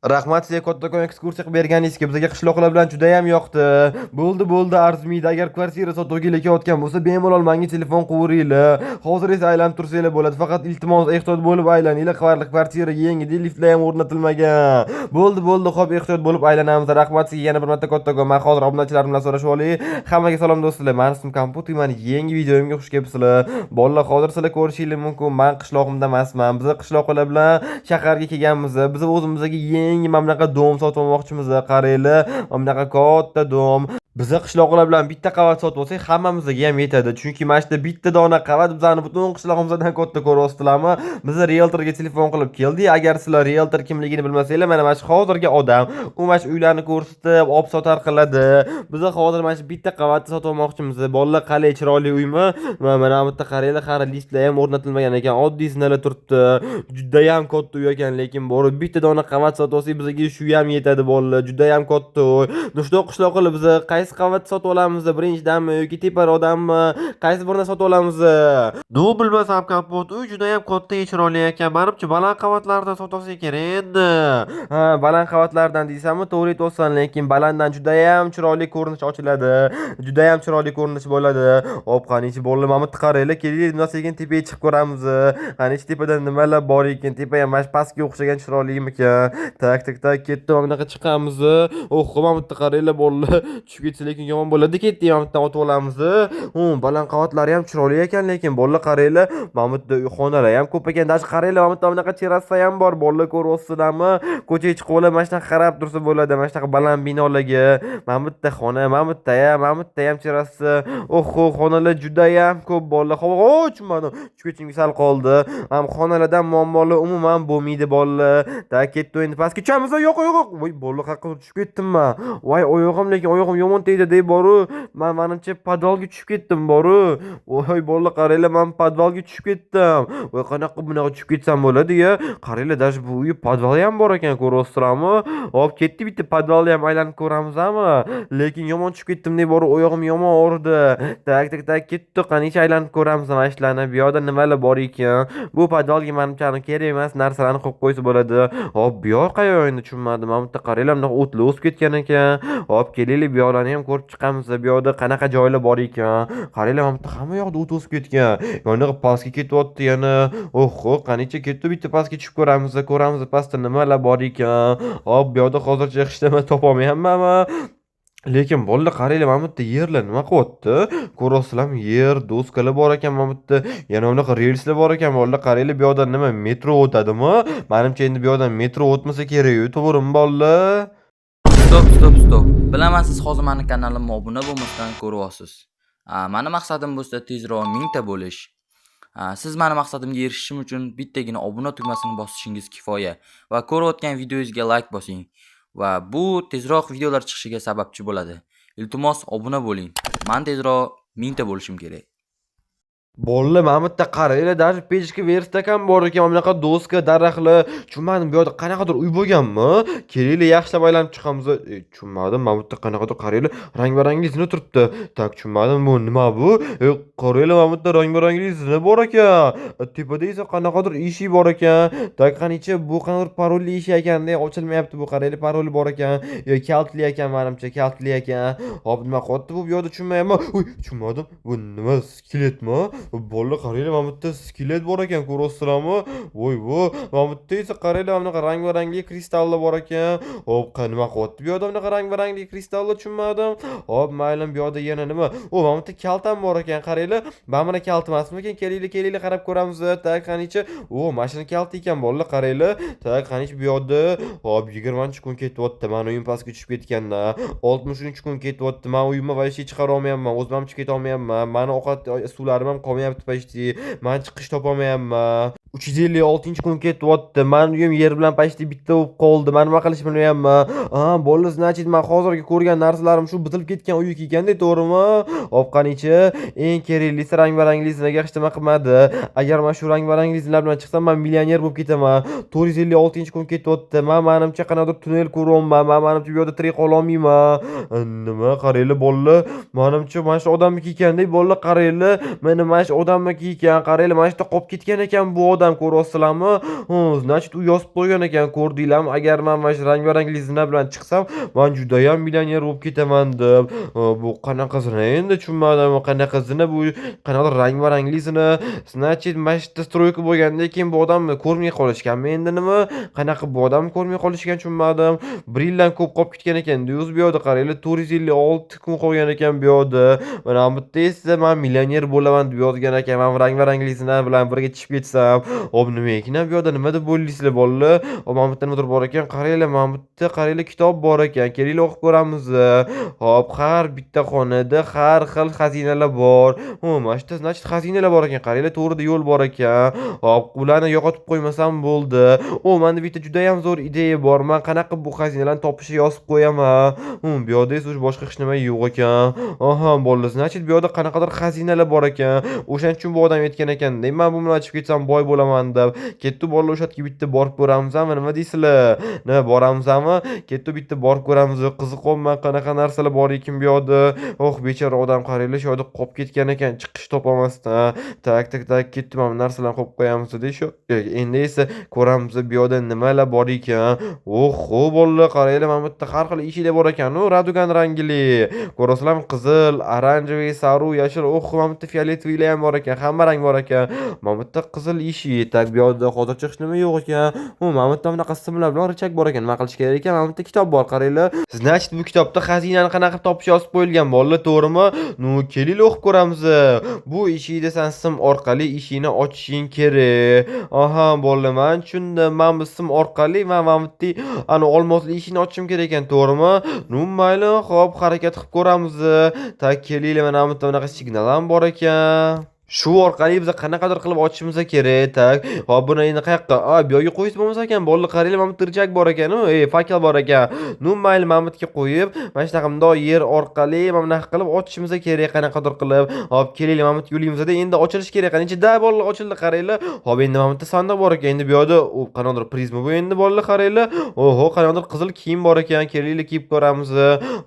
Rahmat sizga kattakon ekskursiya qilib berganingizga. Bizga qishloqlar bilan juda ham yoqdi. Bo'ldi, bo'ldi, arzimaydi. Agar kvartira sotuvga kelayotgan bo'lsa, bemalol menga telefon qilaveringlar. Hozir esa aylanib tursanglar bo'ladi. Faqat iltimos, ehtiyot bo'lib aylaninglar. Kvartira yangi, liftlar ham o'rnatilmagan. Bo'ldi, bo'ldi, xo'p, ehtiyot bo'lib aylanamiz. Rahmat sizga yana bir marta kattakon. Men hozir obunachilarim bilan so'rashib olay. Hammaga salom, do'stlar. Mani ismim Komput, mani yangi videomga xush kelibsizlar. Bolalar, hozir sizlar ko'rishinglar mumkin. Men qishlog'imda emasman. Biz qishloqlar bilan shaharga kelganmiz. Biz o'zimizga yangi mana bunaqa дом sotib olmoqchimiz. Qaranglar, mana bunaqa katta дом. Biza qishloqlar bilan bitta qavat sotib olsak, hammamizga ham yetadi. Chunki mana shu yerda bitta dona qavat bizani butun qishlog'imizdan katta, ko'ryapsizlarmi? Biz rieltorga telefon qilib keldik. Agar sizlar rieltor kimligini bilmasanglar, mana shu hozirgi odam. U mana shu uylarni ko'rsatib, olib sotar qiladi. Biz hozir mana shu bitta qavatni sotib olmoqchimiz. Bolalar, qalay, chiroyli uymi? Mana bu yerda qaranglar, hali liftlar ham o'rnatilmagan ekan. Oddiy zinalar turibdi. Judayam katta uy ekan, lekin borib bitta dona qavat sotib olsak, bizga shu ham yetadi, bolalar. Judayam katta uy. Ну что, qishloqlar, biz qaysi qavatni sotib olamiz? Birinchidanmi yoki teparoqdanmi? Qaysi birini sotib olamiz? Ну, bilmasam, Kompot, uy judayam katta, chiroyli ekan. Manimcha, baland qavatlardan sotib olsak kerak endi. Ha, baland qavatlardan deysanmi? To'g'ri aytyapsan, lekin balanddan judayam chiroyli ko'rinish ochiladi. Judayam chiroyli ko'rinish bo'ladi. Hop, qanichi, bolalar, mana bu yerda qaranglar, kelinglar, bundan sekin tepaga chiqib ko'ramiz. Qanichi, tepada nimalar bor ekan? Tepa ham mana shu pastga o'xshagan chiroylimikan? Так, так, так, ketdi, mana bunaqa chiqamiz. Oh, mana bu yerda qaranglar, bolalar, tushib ketsa lekin yomon bo'ladi. Ketdik, mana bu yerdan otib olamiz. Baland qavatlari ham chiroyli ekan, lekin bolalar, qaranglar, mana bu yerda xonalar ham ko'p ekan. Даже qaranglar, mana bu yerda bunaqa terrasa ham bor. Bolalar, ko'ryapsizlarmi? Ko'chaga chiqib olib, mana shunaqa qarab tursa bo'ladi, mana shunaqa baland binolarga. Mana bu yerda xona, mana bu yerda ham, mana bu yerda ham terrasa. Oho, xonalar judayam ko'p, bolalar. Hop, tushunmadim. Tushib ketishimga sal qoldi. Ham xonalardan muammolar umuman bo'lmaydi, bolalar. Так, ketdi, endi pastga tushamiz. Yo'q, yo'q, yo'q. Voy, bolalar, qayerqa tushib ketdim man? Voy, oyog'im, lekin oyog'im yomon tegdi deb boru. Man manimcha podvalga tushib ketdim boru. Voy, bolalar, qaranglar, man podvalga tushib ketdim. Voy, qanaqa bunaqa tushib ketsam bo'ladi-ya? Qaranglar, даже bu uyi podvali ham bor ekan, ko'ryapsizlarmi? Hop, ketdi, bitta podvalni ham aylanib ko'ramizmi? Lekin yomon tushib ketdim deb boru, oyog'im yomon og'ridi. Так, так, так, ketdi. Qanicha aylanib ko'ramiz mana shularni. Bu yoqda nimalar bor ekan? Bu podvalga manimcha kerak emas narsalarni qo'yib qo'ysa bo'ladi. Hop, bu yoq qayoq endi, tushunmadim. Mana bu yerda qaranglar, bunaqa o'tlar o'sib ketgan ekan. Hop, kelinglar, bu yoqlarni ham ko'rib chiqamiz. Bu yoqda qanaqa joylar bor ekan? Qaranglar, mana bu yerda hamma yoqda o't o'sib ketgan. Yoniga pastga ketyapti yana. Oho, qanicha, ketdi, bitta pastga tushib ko'ramiz, ko'ramiz, pastda nimalar bor ekan. Hop, bu yoqda hozircha hech nima topolmayapman. Lekin bolalar, qaranglar, mana bu yerda yerlar nima qilyapti? Ko'ryapsizlarmi? Yer, doskalar bor ekan mana bu yerda. Yana bunaqa relslar bor ekan, bolalar, qaranglar, bu yoqdan nima, metro o'tadimi? Manimcha, endi bu yoqdan metro o'tmasa kerak-ku, to'g'rimi, bolalar? Стоп, стоп, стоп. Bilaman, siz hozir mani kanalimga obuna bo'lmasdan ko'ryapsiz. Mani maqsadim bo'lsa tezroq 1000 ta bo'lish. Siz mani maqsadimga erishishim uchun bittagina obuna tugmasini bosishingiz kifoya va ko'rayotgan videongizga like bosing va bu tezroq videolar chiqishiga sababchi bo'ladi. Iltimos, obuna bo'ling. Man tezroq 1000 ta bo'lishim kerak. Bolalar, mana bu yerda qaranglar, даже pechka, верстак ham bor ekan, mana bunaqa doska, daraxtlar. Tushunmadim, bu yoqda qanaqadir uy bo'lganmi? Kelinglar, yaxshilab aylanib chiqamiz. E, tushunmadim, mana bu yerda qanaqadir, qaranglar, rang-barangli zina turibdi. Так, tushunmadim, bu nima bu? E, qaranglar, mana bu yerda rang-barangli zina bor ekan. E, tepada esa qanaqadir eshik bor ekan. Так, qanichi, bu qanaqadir parolli eshik ekanda, ochilmayapti bu, qaranglar, paroli bor ekan. Yo, kalitli ekan manimcha, kalitli ekan. Hop, nima qilyapti bu yoqda, tushunmayapman. Uy, tushunmadim. Bu nima, skeletmi? Bolalar, qaranglar, mana bu yerda skelet bor ekan, ko'ryapsizlarmi? Voy vo, mana bu yerda esa qaranglar, mana bunaqa rang-barangli kristallar bor ekan. Hop, nima qilyapti bu yoqda bunaqa rang-barangli kristallar, tushunmadim. Hop, mayli, bu yoqda yana nima? O, mana bu yerda kalit ham bor ekan, qaranglar. Mana buni kalit emasmikan? Kelinglar, kelinglar, qarab ko'ramiz. Так, qanichi? O, mana shuni kaliti ekan, bolalar, qaranglar. Так, qanichi bu yoqda? Hop, 20-kun ketyapti. Mani uyim pastga tushib ketgandan. 63-kun ketyapti. Man uyimni вообще chiqara olmayapman. O'zim ham chiqib keta olmayapman. Mani ovqat suvlarim ham qolmayapti почти. Man chiqish topolmayapman. 356-kun ketyapti. Mani uyim yer bilan почти bitta bo'lib qoldi. Man nima qilishni bilmayapman. A, bo'ldi, значит, man hozirgi ko'rgan narsalarim shu buzilib ketgan uy ekanda, to'g'rimi? Hop, qanichi, eng keraklisi rang-barangli zinaga hech nima qilmadi. Agar man shu rang-barangli zinalar bilan chiqsam, man millioner bo'lib ketaman. 456-kun ketyapti. Man manimcha qanaqadir tunnel ko'ryapman. Man manimcha bu yoqda tirik qololmayman. Nima, qaranglar, bolalar, manimcha mana shu odamniki ekanda, bolalar, qaranglar. Mana shu odamniki ekan, qaranglar, mana shu yerda qolib ketgan ekan bu odam. odam, ko'ryapsizlarmi? Значит, u yozib qo'ygan ekan, ko'rdinglarmi? Agar man mana shu rang-barangli zina bilan chiqsam, man judayam millioner bo'lib ketaman deb. Bu qanaqa zina endi, tushunmadim. Qanaqa zina bu? Qanaqadir rang-barangli zina. Значит, mana shu yerda стройка bo'lgandan keyin bu odamni ko'rmay qolishganmi endi nima? Qanaqa bu odamni ko'rmay qolishgan, tushunmadim. 1 yildan ko'p qolib ketgan ekan. O'zi bu yoqda qaranglar, 456 kun qolgan ekan bu yoqda. Mana bu yerda esa man millioner bo'laman deb yozgan ekan. Man rang-barangli zina bilan birga tushib ketsam. Hop, nima ekan bu yoqda, nima deb o'ylaysizlar, bolalar? Hop, mana bu yerda nimadir bor ekan. Qaranglar, mana bu yerda qaranglar, kitob bor ekan. Kelinglar, o'qib ko'ramiz. Hop, har bitta xonada har xil xazinalar bor. Mana shu yerda, значит, xazinalar bor ekan. Qaranglar, to'g'rida yo'l bor ekan. Hop, ularni yo'qotib qo'ymasam bo'ldi. O, menda bitta judayam zo'r ideya bor. Man qanaqa qilib bu xazinalarni topishni yozib qo'yaman. Bu yoqda esa уже boshqa hech nima yo'q ekan. Aha, bo'ldi. Значит, bu yoqda qanaqadir xazinalar bor ekan. O'shaning uchun bu odam aytgan ekan, man bu bilan chiqib ketsam boy bo'laman deb. Ketdi, bolalar, o'sha yerga bitta borib ko'ramizmi? Nima deysizlar? Nima, boramizmi? Ketdi, bitta borib ko'ramiz. Qiziqyapman, qanaqa narsalar bor ekan bu yoqda. Oh, bechora odam, qaranglar, shu yoqda qolib ketgan ekan, chiqish topolmasdan. Так, так, так, ketdi, mana bu narsalarni qo'yib qo'yamiz-da shu. Endi esa ko'ramiz bu yoqda nimalar bor ekan. Oho, bolalar, qaranglar, mana bu yerda har xil eshiklar bor ekan-u, радуга rangli. Ko'rasizlarmi? Qizil, оранжевый, sariq, yashil. Oh, mana bu yerda фиолетовый lar ham bor ekan, hamma rang bor ekan. Mana bu yerda qizil eshik. Так, bu yoqda hozircha hech nima yo'q ekan. Mana bu yerda bunaqa simlar bilan рычаг bor ekan. Nima qilish kerak ekan? Mana bu yerda kitob bor, qaranglar. Значит, bu kitobda xazinani qanaqa qilib topish yozib qo'yilgan, bolalar, to'g'rimi? Ну, kelinglar, o'qib ko'ramiz. Bu eshikda san sim orqali eshikni ochishing kerak. Aha, bolalar, man tushundim. Man bu sim orqali man bu yerda ana olmosli eshikni ochishim kerak ekan, to'g'rimi? Ну, mayli, xo'p, harakat qilib ko'ramiz. Так, kelinglar, mana bu yerda bunaqa signal ham bor ekan. Shu orqali biz qanaqadir qilib ochishimiz kerak. Так, hop, buni endi qayoqqa? A, bu yoqqa qo'ysa bo'lmas ekan. Bolalar, qaranglar, mana bu yerda рычаг bor ekan-u, факел bor ekan. Ну, mayli, mana bu yerga qo'yib, mana shunaqa bundoq yer orqali mana bunaqa qilib ochishimiz kerak qanaqadir qilib. Hop, kelinglar, mana bu yerga ulaymiz-da, endi ochilishi kerak. Qani da, bolalar, ochildi, qaranglar. Hop, endi mana bu yerda sandiq bor ekan. Endi bu yoqda u qanaqadir prizmi bu endi, bolalar, qaranglar. Oho, qanaqadir qizil kiyim bor ekan. Kelinglar, kiyib ko'ramiz.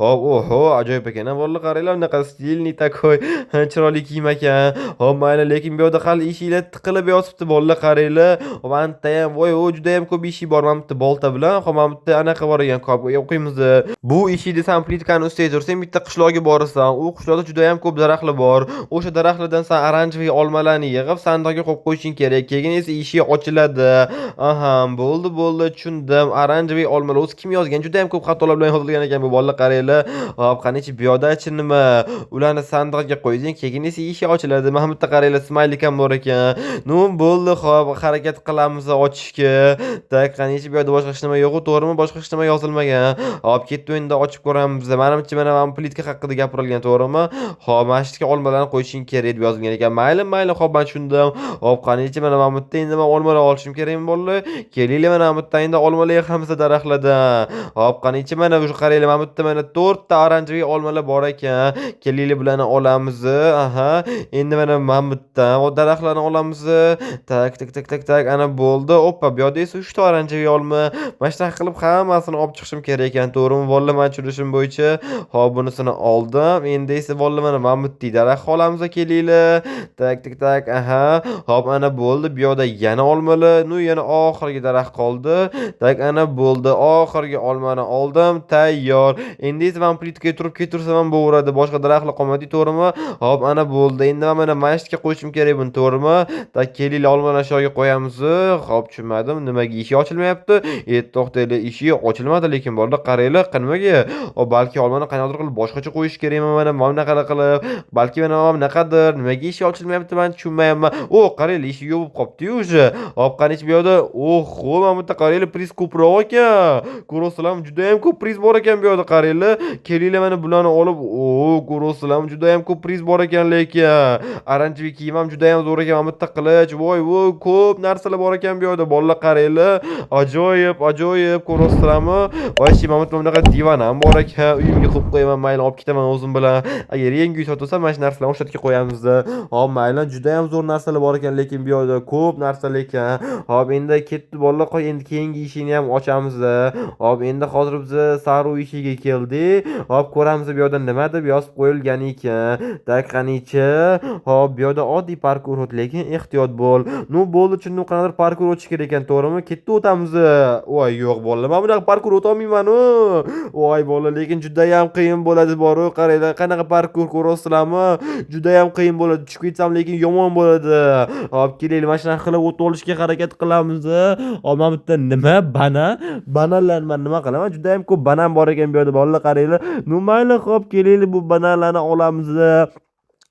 Hop, oho, ajoyib ekan, bolalar, qaranglar, bunaqa стильный такой, chiroyli kiyim ekan. Hop, mayli, lekin bu yoqda hali eshiklar tiqilib yotibdi, bolalar, qaranglar. Hop, antayam, voy, o, judayam ko'p eshik bor. Mana bu yerda bolta bilan, hop, mana bu yerda anaqa bor ekan, ko'p o'qiymiz. Bu eshikni san plitkani ustiga tursang, bitta qishloqqa borasan. U qishloqda judayam ko'p daraxtlar bor. O'sha daraxtlardan san оранжевый olmalarni yig'ib, sandiqqa qo'yib qo'yishing kerak. Keyin esa eshik ochiladi. Aha, bo'ldi, bo'ldi, tushundim. Оранжевый olmalar o'zi kim yozgan? Judayam ko'p xatolar bilan yozilgan ekan bu, bolalar, qaranglar. Hop, qanichi, bu yoqdachi nima? Ularni sandiqqa qo'ysang, keyin esa eshik ochiladi. Mana bu yerda qaranglar, smaylik ham bor ekan. Ну, bo'ldi, xo'p, harakat qilamiz ochishga. Так, qanichi, bu yoqda boshqa hech nima yo'q-ku, to'g'rimi? Boshqa hech nima yozilmagan. Hop, ketdi, endi ochib ko'ramiz. Manimcha, mana bu plitka haqida gapirilgan, to'g'rimi? Hop, mana shu yerga olmalarni qo'yishing kerak deb yozilgan ekan. Mayli, mayli, xo'p, men tushundim. Hop, qanichi, mana bu yerda endi men olmalar olishim kerakmi, bolalar? Kelinglar, mana bu yerda endi olmalar yig'amiz daraxtlardan. Hop, qanichi, mana shu qaranglar, mana bu yerda mana 4 ta оранжевый olmalar bor ekan. Kelinglar, bularni olamiz. Aha, endi mana bu yerdan daraxtlarni olamiz. Так, так, так, так, так, ana bo'ldi. Oppa, bu yoqda esa 3 ta оранжевый olma. Mana shunaqa qilib hammasini olib chiqishim kerak ekan, to'g'rimi, bolalar, men tushunishim bo'yicha? Hop, bunisini oldim. Endi esa, bolalar, mana bu yerda daraxt olamiz, kelinglar. Так, так, так, aha. Hop, ana bo'ldi. Bu yoqda yana olmalar. Ну, yana oxirgi daraxt qoldi. Так, ana bo'ldi. Oxirgi olmani oldim. Tayyor. Endi esa men plitkaga turib ketaversam ham bo'laveradi. Boshqa daraxtlar qolmadi, to'g'rimi? Hop, ana bo'ldi. Endi mana shu yerga qo'yishim kerak buni, to'g'rimi? Так, kelinglar, olmalarni shu yerga qo'yamiz. Hop, tushunmadim. Nimaga eshik ochilmayapti? To'xtanglar, eshik ochilmadi, lekin bolalar, qaranglar, nimaga? Hop, balki olmani qanaqadir qilib boshqacha qo'yish kerakmi mana bunaqa qilib? Balki mana bunaqadir. Nimaga eshik ochilmayapti, men tushunmayapman. O, qaranglar, eshik yopib qolibdi-yu уже. Hop, qanichi bu yoqda? Oho, mana bu yerda qaranglar, priz ko'proq ekan. Ko'rasizlarmi, juda ham ko'p priz bor ekan bu yoqda, qaranglar. Kelinglar, mana bularni olib, o, ko'rasizlarmi, juda ham ko'p priz bor ekan lekin. Оранжевый kiyim ham juda ham zo'r ekan. Mana bu yerda qilich, voy, voy, ko'p narsalar bor ekan bu yoqda. Bolalar, qaranglar. Ajoyib, ajoyib, ko'rasizlarmi? Вообще, mana bu yerda bunaqa divan ham bor ekan. Uyimga qo'yib qo'yaman, mayli, olib ketaman o'zim bilan. Agar yangi uy sotilsa, mana shu narsalarni o'sha yerga qo'yamiz. Hop, mayli, juda ham zo'r narsalar bor ekan, lekin bu yoqda ko'p narsalar ekan. Hop, endi ketdi, bolalar, qo'y, endi keyingi eshikni ham ochamiz. Hop, endi hozir biz sariq eshigiga keldik. Hop, ko'ramiz bu yoqda nima deb yozib qo'yilgan ekan. Так, qanichi? Hop, Hop, bu yoqda oddiy parkur o't, lekin ehtiyot bo'l. Ну bo'ldi, tushundim, qanaqadir parkur o'tish kerak ekan, to'g'rimi? Ketdi, o'tamiz. Voy, yo'q bolalar, men bunaqa parkur o'tolmayman-u. Voy bolalar, lekin judayam qiyin bo'ladi boru. Qaranglar, qanaqa parkur ko'ryapsizlarmi? Judayam qiyin bo'ladi. Tushib ketsam lekin yomon bo'ladi. Hop, kelaylik, mana shunaqa qilib o'tib olishga harakat qilamiz. Hop, mana bu yerda nima? Banan? Bananlarni men nima qilaman? Judayam ko'p banan bor ekan bu yerda bolalar, qaranglar. Ну mayli, hop, kelaylik, bu bananlarni olamiz.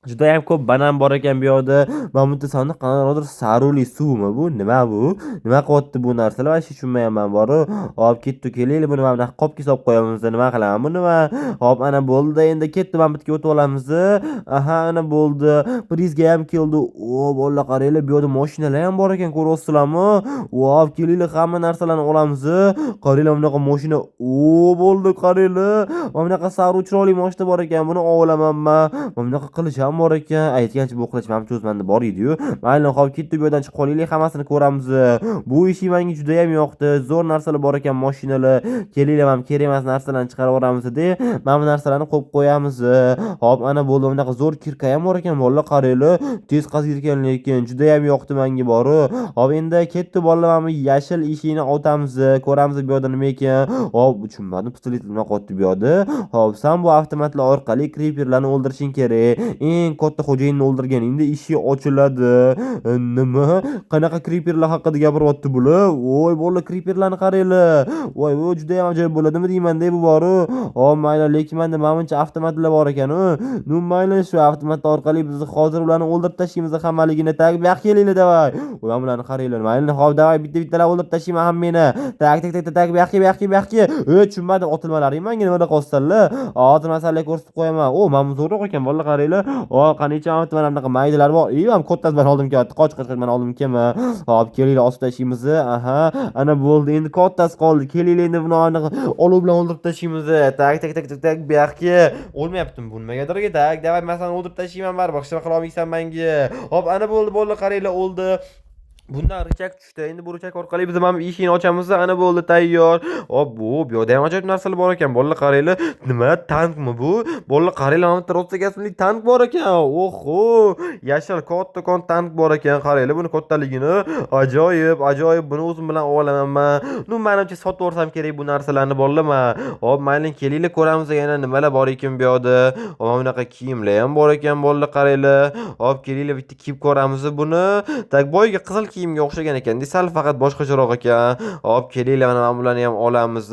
Judayam ko'p banan bor ekan bu yoqda. Mana bu yerda sandiq, qanaqadir saruli suvmi bu? Nima bu? Nima qilyapti bu narsalar? Вообще tushunmayapman boru. Hop, ketdi, kelaylik, buni mana bunaqa qopga solib qo'yamiz. Nima qilaman buni man? Hop, ana bo'ldi. Endi ketdi, mana bu yerga o'tib olamiz. Aha, ana bo'ldi. Prizga ham keldi. O, bolalar, qaranglar, bu yoqda mashinalar ham bor ekan, ko'ryapsizlarmi? Hop, kelinglar, hamma narsalarni olamiz. Qaranglar, bunaqa mashina. O, bo'ldi, qaranglar. Mana bunaqa sariq chiroyli mashina bor ekan. Buni olaman man. Mana bunaqa qilich ham bor ekan. Aytgancha, bu qilich manimcha o'zi menda bor edi-yu. Mayli, hop, ketdi, bu yerdan chiqib qolaylik, hammasini ko'ramiz. Bu eshik menga juda ham yoqdi. Zo'r narsalar bor ekan, mashinalar. Kelinglar, mana kerak emas narsalarni chiqarib yuboramiz-da. Mana bu narsalarni qo'yib qo'yamiz. Hop, ana bo'ldi. Bunaqa zo'r кирка ham bor ekan, bolalar, qaranglar. Tez qaziydi ekan lekin, juda ham yoqdi menga boru. Hop, endi ketdi bolalar, mana bu yashil eshikni otamiz. Ko'ramiz bu yoqda nima ekan. Hop, tushunmadim, pistolet nima qilyapti bu yoqda? Hop, san bu avtomatlar orqali kriperlarni o'ldirishing kerak. Eng katta xo'jayinni o'ldirganingda eshik ochiladi. Nima? Qanaqa kriperlar haqida gapiryapti bular? Voy bolalar, kriperlarni qaranglar. Voy, bu juda ham ajoyib bo'ladimi deyman-da bu boru. Hop, mayli, lekin menda manimcha avtomatlar bor ekan-u. Ну mayli, shu avtomat orqali biz hozir ularni o'ldirib tashlaymiz hammaligini. Так, bu yoqqa kelinglar, давай. Ulan, bularni qaranglar. Mayli, hop, давай, bitta-bittalab o'ldirib tashlayman hammangni. Так, так, так, так, bu yoqqa, bu yoqqa, bu yoqqa. E, tushunmadim, otilmalaring menga nima qilyapsizlar? Hozir man sizlarga ko'rsatib qo'yaman. O, mana bu zo'rroq ekan, bolalar, qaranglar. O, qanicha mana bunaqa maydalar bor. E, ham kattasi bilan oldim kelyapti. Qoch, qoch, qoch, mana oldim kelma. Hop, kelinglar, osib tashlaymiz. Aha, ana bo'ldi. Endi kattasi qoldi. Kelinglar, endi buni anaqa olov bilan o'ldirib tashlaymiz. Так, так, так, так, так, bu yoqqa. O'lmayaptimi bu nimagadir? Так, давай, man seni o'ldirib tashlayman baribir. Hech nima qila olmaysan menga. Hop, ana bo'ldi, bolalar, qaranglar, o'ldi. Bundan рычаг tushdi. Endi bu рычаг orqali biz mana bu eshikni ochamiz. Ana bo'ldi, tayyor. Hop, bu yoqda ham ajoyib narsalar bor ekan. Bolalar, qaranglar. Nima, tankmi bu? Bolalar, qaranglar, mana bu yerda rosa gasli tank bor ekan. Oho, yashil kattakon tank bor ekan. Qaranglar buni kattaligini. Ajoyib, ajoyib. Buni o'zim bilan olaman man. Ну, manimcha sotib yuborsam kerak bu narsalarni bolalar man. Hop, mayli, kelinglar, ko'ramiz yana nimalar bor ekan bu yoqda. Mana bunaqa kiyimlar ham bor ekan, bolalar, qaranglar. Hop, kelinglar, bitta kiyib ko'ramiz buni. Так, boyagi qizil kiyimga o'xshagan ekan. Sal faqat boshqacharoq ekan. Hop, kelinglar, mana bularni ham olamiz.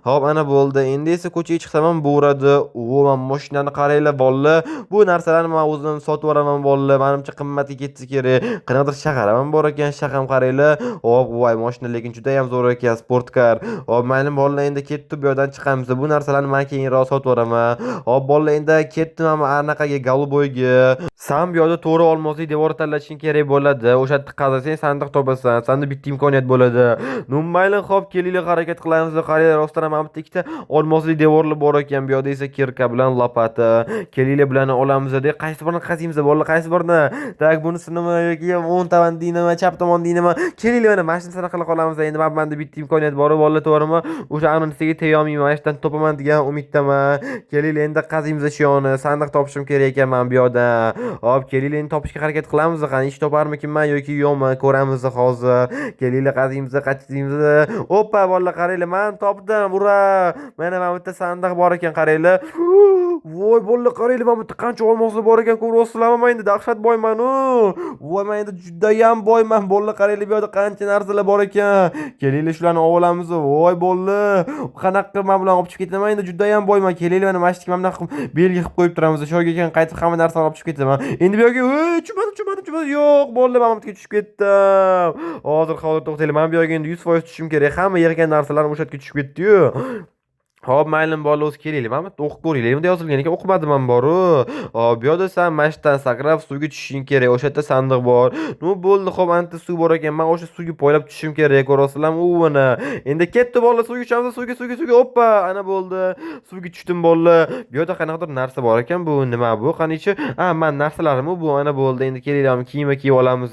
Hop, ana bo'ldi. Endi esa ko'chaga chiqsam ham bo'radi. O, mana mashinani qaranglar, bolalar. Bu narsalarni men o'zim sotib yuboraman, bolalar. Manimcha qimmatga ketsa kerak. Qanaqadir shahar ham bor ekan, shahar qaranglar. Hop, voy, mashina lekin juda ham zo'r ekan, спорткар. Hop, mayli bolalar, endi ketdi, bu yoqdan chiqamiz. Bu narsalarni men keyinroq sotib yuboraman. Hop, bolalar, endi ketdim mana anaqaga, голубой ga. San bu yoqda to'g'ri olmosli devor tanlashing kerak bo'ladi. O'sha yerda qazisang sandiq topasan. Senda bitta imkoniyat bo'ladi. Ну mayli, hop, kelinglar, harakat qilamiz. Qaranglar, rostdan ham mana bu yerda ikkita olmosli devorlar bor ekan. Bu yoqda esa кирка bilan лопата. Kelinglar, bularni olamiz. De, qaysi birini qaziymiz bolalar, qaysi birini? Так, bunisi nima yoki o'ng tomon deynimi, chap tomon deynimi? Kelinglar, mana mana shuni qila qolamiz. Endi mana menda bitta imkoniyat bor, bolalar, to'g'rimi? O'sha anonsiga tegolmayman, mana shu yerdan topaman degan umiddaman. Kelinglar, endi qaziymiz shu yoqni. Sandiq topishim kerak ekan mana bu yoqdan. Hop, kelinglar, endi topishga harakat qilamiz. Qani, ish toparmikinman yoki yo'qmi? Ko'ramiz hozir. Kelinglar, qaziymiz, qaziymiz. Oppa, bolalar, qaranglar, man topdim. Ura! Mana bu yerda sandiq bor ekan, qaranglar. Voy, bolalar, qaranglar, mana bu yerda qancha olmoslar bor ekan, ko'ryapsizlarmi? Men endi dahshat boyman-u. Voy, men endi judayam boyman, bolalar, qaranglar, bu yerda qancha narsalar bor ekan. Kelinglar, shularni olamiz. Voy, bolalar, qanaqa qilib men bularni olib chiqib ketaman? Endi judayam boyman. Kelinglar, mana shu mana bunaqa qilib belgi qilib qo'yib turamiz. Shu yerga keyin qaytib hamma narsani olib chiqib ketaman. Endi bu yerga, ey, tushmadim, tushmadim, tushmadim. Yo'q, bolalar, mana bu yerga tushib ketdim. Hozir, hozir to'xtanglar. Mana bu yerga endi 100% tushishim kerak. Hamma yig'gan narsalarim o'sha yerga tushib ketdi-yu. Hop, mayli bolalar, o'zi kelinglar. Mana bu yerda o'qib ko'ringlar. Bunda yozilgan ekan, o'qimadim man boru. Hop, bu yoqda san mana shu yerdan sakrab suvga tushishing kerak. O'sha yerda sandiq bor. Ну bo'ldi, hop, anta suv bor ekan. Men o'sha suvga poylab tushishim kerak. Ko'ryapsizlarmi? U mana. Endi ketdi bolalar, suvga tushamiz, suvga, suvga, suvga. Oppa, ana bo'ldi. Suvga tushdim bolalar. Bu yerda qanaqadir narsa bor ekan. Bu nima bu? Qanichi? Ha, man narsalarim bu. Ana bo'ldi. Endi kelinglar, kiyimni kiyib olamiz.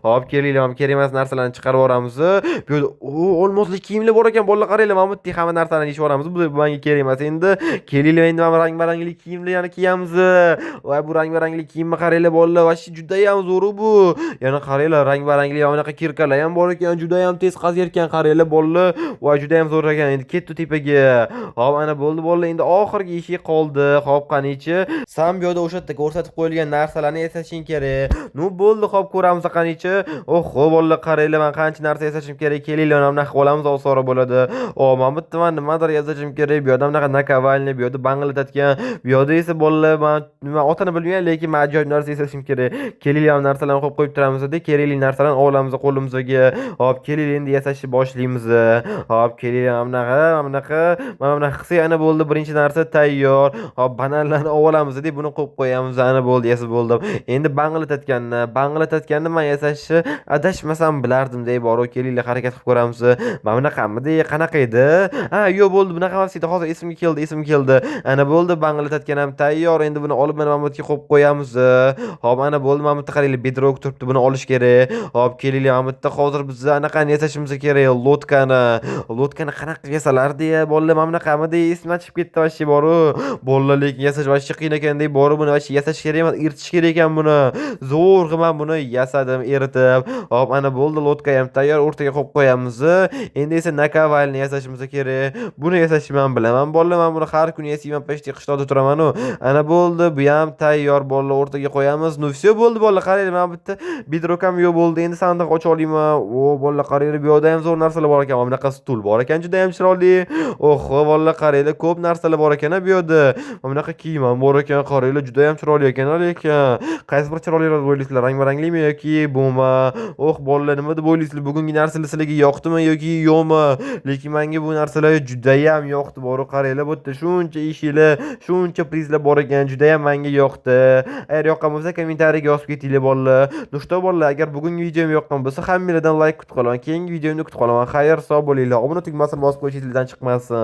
Hop, kelinglar, kerak emas narsalarni chiqarib yuboramiz. Bu yerda o, olmosli kiyimlar bor ekan. Bolalar, qaranglar, mana bu yerda hamma narsani yechib yuboramiz. Bu Bo'ldi, bu menga kerak emas. Endi kelinglar, endi mana rang-barangli kiyimlarni kiyamiz. Voy, bu rang-barangli kiyimni qaranglar, bolalar, вообще judayam zo'r bu. Yana qaranglar, rang-barangli anaqa кирка lar ham bor ekan, judayam tez qazir ekan, qaranglar, bolalar. Voy, judayam zo'r ekan. Endi ketdi tepaga. Hop, ana bo'ldi, bolalar, endi oxirgi eshik qoldi. Hop, qanichi? San bu yerda o'sha yerda ko'rsatib qo'yilgan narsalarni yasashing kerak. Ну bo'ldi, hop, ko'ramiz qanichi. Oho, bolalar, qaranglar, man qancha narsa yasashim kerak. Kelinglar, mana bunaqa qilib olamiz, osonroq bo'ladi. O, mana bu yerda man nimadir yasashim kerak. Bu yerda bunaqa наковальня, bu yerda banglatadigan, bu yerda esa, bolalar, man nima otini bilmayman, lekin man ajoyib narsa yasashim kerak. Kelinglar, bu narsalarni qo'yib qo'yib turamiz, kerakli narsalarni olamiz qo'limizga. Hop, kelinglar, endi yasashni boshlaymiz. Hop, kelinglar, mana bunaqa, mana bunaqa, mana bunaqa qilsak, ana bo'ldi, birinchi narsa tayyor. Hop, bananlarni olib olamiz, deb buni qo'yib qo'yamiz. Ana bo'ldi, yasab bo'ldim. Endi banglatayotganni man yasashni adashmasam bilardim, deb borib kelinglar, harakat qilib ko'ramiz. Mana bunaqamidi, qanaqa edi? Ha, yo'q, bo'ldi, bunaqa emas edi. Hozir esimga keldi, esimga keldi. Ana bo'ldi, banglatayotgan ham tayyor. Endi buni olib mana bu yerga qo'yib qo'yamiz. Hop, ana bo'ldi, mana bu yerda qaranglar, бедрок turibdi, buni olish kerak. Hop, kelinglar, mana bu yerda hozir biz anaqani yasashimiz kerak, лодка ni. Лодка ni qanaqa qilib yasalardi, bolalar, mana bunaqamidi? Esimdan chiqib ketdi вообще boru. Bolalar, lekin yasash вообще qiyin ekan, deb borib buni вообще yasash kerak emas, eritish kerak ekan buni. Zo'rg'a man buni yasadim, eritib. Hop, ana bo'ldi, лодка ham tayyor, o'rtaga qo'yib qo'yamiz. Endi esa наковальня yasashimiz kerak. Buni yasashni man bilaman, bolalar, man buni har kuni yasayman, почти qishloqda turaman-u. Ana bo'ldi, bu ham tayyor, bolalar, o'rtaga qo'yamiz. Ну всё, bo'ldi, bolalar, qaranglar, mana bu yerda бедрок ham yo'q bo'ldi. Endi sandiq ocha olaman. O, bolalar, qaranglar, bu yoqda ham zo'r narsalar bor ekan. Mana bunaqa stul bor ekan, juda ham chiroyli. Oho, bolalar, qaranglar, ko'p narsalar bor ekan bu yerda. Mana bunaqa kiyim ham bor ekan, qaranglar, juda ham chiroyli ekan, lekin. Qaysi bir chiroyliroq deb o'ylaysizlar? Rang-baranglimi yoki bumi? Oh, bolalar, nima deb o'ylaysizlar? Bugungi narsalar sizlarga yoqdimi yoki yo'qmi? Lekin menga bu narsalar judayam yoqdi. Borib qaranglar, bu yerda shuncha eshiklar, shuncha prizlar bor ekan, judayam menga yoqdi. Agar yoqqan bo'lsa, kommentariyaga yozib ketinglar, bolalar. Ну что, bolalar, agar bugungi videom yoqqan bo'lsa, hammanglardan like kutib qolaman. Keyingi videomda kutib qolaman. Xayr, sog' bo'linglar. Obuna tugmasini bosib qo'yish esingizdan chiqmasin.